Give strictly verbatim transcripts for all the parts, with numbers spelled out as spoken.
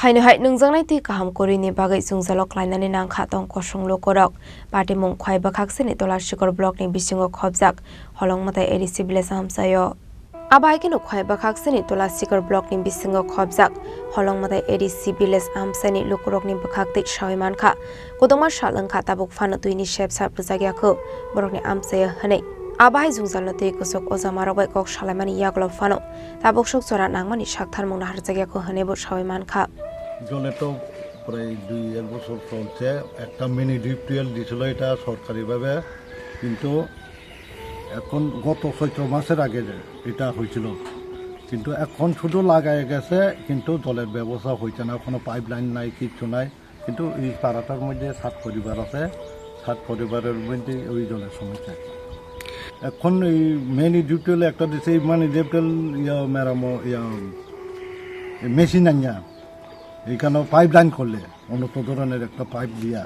Haino hai nwngjaknai twi kaham kwrwini bagwi jwngjalo klainani nangkha tong kosong lukurok. Patimung Khwai Bwkhakseni Tulasikor blockni bisingo khobjak Holongmatai A D C village amchaio. Abo hai kheno Khwai Bwkhakseni Tulasikor blockni bisingo khobjak Holongmatai A D C village amchaini lukurokni bwkhaktwi sawi mankha, kwdwma sal wngkha tabuk phano twini sepsa rwjakya kho borokni amchaio hwnwi. Abo hai jwngjalno twi kuchuk ojamarok bai kok salaimani yagulo phano tabuk sok jora nangmani saktharmung naharjakya kho hwnwi bo sawi mankha. জলে তো প্রায় দুই এক বছর চলছে। একটা mini deep tubewell দিছিল এটা সরকারিভাবে, কিন্তু এখন গত চৈত্র মাসের আগে যে এটা হয়েছিল, কিন্তু এখন শুধু লাগাই গেছে, কিন্তু জলের ব্যবস্থা হয়েছে না, কোনো পাইপ লাইন নাই, কিচ্ছু নাই। কিন্তু এই পাড়াটার মধ্যে সাত পরিবার আছে, সাত পরিবারের মধ্যে ওই জলের সমস্যা। এখন এই মেন ডিপ টিউবওয়েল একটা দিছে, এই মানে ডিপ টিউবওয়েল ইয়া মেরামত, ইয়া মেশিন আনিয়া এখানে পাইপ লাইন করলে, উন্নত ধরনের একটা পাইপ দিয়া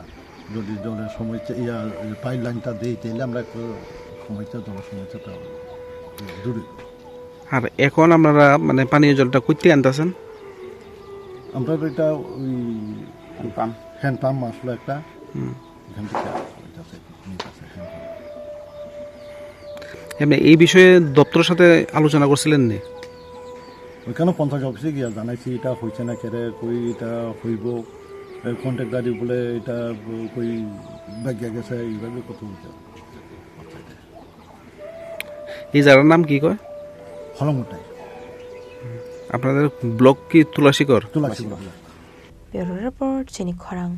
যদি জলের সমস্যা, ইয়া, পাইপ লাইনটা দেই, তাহলে আমরা একটু সমস্যা, জলের সমস্যাটা দূরে। আর এখন আপনারা মানে পানীয় জলটা কইতে আনতেছেন? আমরা তো এটা ওই হ্যান্ড পাম্প। হ্যান্ড পাম্প আসলো একটা, হুম। এখান থেকে আসলো, এটা আছে, নিয়ে আছে, হ্যান্ড পাম্প। এমনি এই বিষয়ে দপ্তরের সাথে আলোচনা করছিলেন নি? ওইখানে পঞ্চায়েত অফিসে গিয়া জানাইছি, এটা হয়েছে না কেরে, কই এটা হইব, কন্ট্রাক্টদারি বলে এটা কই ব্যাগ গেছে, এইভাবে কত হয়েছে। এই জায়গার নাম কি কয়? হলংমটাই। আপনাদের ব্লক কি তুলাসিকর? তুলাসিকর। Bureau Report, Chini Khorang.